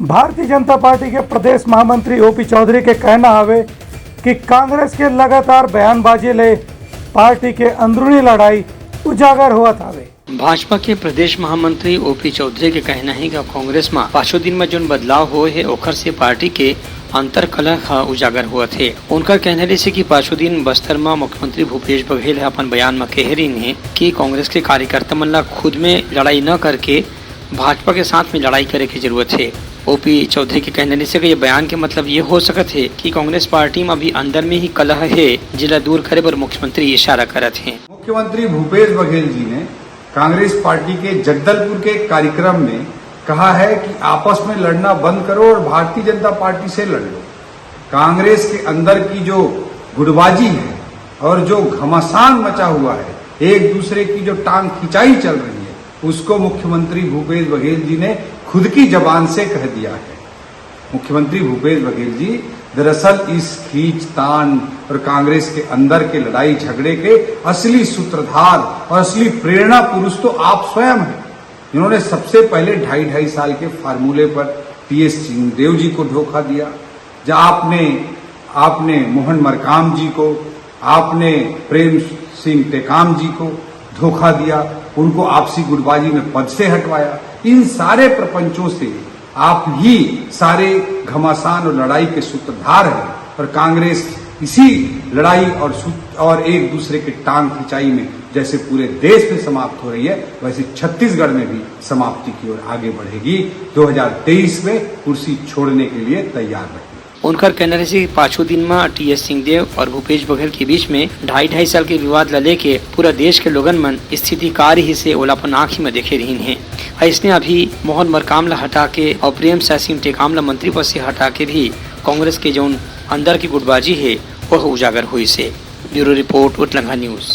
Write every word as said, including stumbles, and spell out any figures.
Bharatiya Janata party के प्रदेश महामंत्री ओपी चौधरी के कहना हवे कि कांग्रेस के लगातार बयानबाजी ले पार्टी के अंदरूनी लड़ाई उजागर होवत हवे। भाजपा के प्रदेश महामंत्री ओपी चौधरी के कहना हे कि कांग्रेस म पाछू दिन म जोन बदलाव होए हे, ओखर से पार्टी के अंतरकलह ह उजागर होवत हे। उनकर कहना रिहिस हे कि पाछू दिन बस्तर म मुख्यमंत्री भूपेश बघेल ह अपन बयान म कहे रिहिन हे कि कांग्रेस के कार्यकर्ता मन ल खुद में लड़ाई न करके भाजपा के साथ में लड़ाई करे के जरूरत हे। ओपी चौधरी के कहना रिहिस हे कि ये बयान के मतलब ये हो सकत हे कि कांग्रेस पार्टी म अभी अंदर में ही कलह हे, जेला दूर करे बर मुख्यमंत्री इशारा करत हे। मुख्यमंत्री भूपेश बघेल जी ने कांग्रेस पार्टी के जगदलपुर के कार्यक्रम में कहा है कि आपस में लड़ना बंद करो और भारतीय जनता पार्टी से लड़ लो। कांग्रेस के अंदर की जो गुटबाजी है और जो घमासान मचा हुआ है, एक दूसरे की जो टांग खिंचाई चल रही है, उसको मुख्यमंत्री भूपेश बघेल जी ने खुद की जबान से कह दिया है। मुख्यमंत्री भूपेश बघेल जी दरअसल इस खींचतान और कांग्रेस के अंदर के लड़ाई झगड़े के असली सूत्रधार और असली प्रेरणा पुरुष तो आप स्वयं हैं, जिन्होंने सबसे पहले ढाई ढाई साल के फार्मूले पर टीएस सिंहदेव जी को धोखा दिया। जब आपने आपने मोहन मरकाम जी को, आपने प्रेम सिंह टेकाम जी को धोखा दिया, उनको आपसी गुटबाजी में पद से हटवाया। इन सारे प्रपंचों से आप ही सारे घमासान और लड़ाई के सूत्रधार हैं और कांग्रेस इसी लड़ाई और सूत-, और एक दूसरे के टांग खिंचाई में जैसे पूरे देश में समाप्त हो रही है, वैसे छत्तीसगढ़ में भी समाप्ति की ओर आगे बढ़ेगी। दो हज़ार तेईस में कुर्सी छोड़ने के लिए तैयार रहिए। उनकर कहना रहिस कि पाछू दिन म टीएस सिंहदेव और भूपेश बघेल के बीच में ढाई ढाई साल के विवाद ल लेके पूरा देश के लोगन मन स्थिति का रहिस हे, ओला अपन आंखी म देखे रहिन हे। अइसने अभी मोहन मरकाम ल हटा के और प्रेम सिंह टेकाम ल मंत्री पद से हटा के भी कांग्रेस के जौन अंदर की गुटबाजी हे, वह उजागर होइस हे। Bureau report, Utlangha news.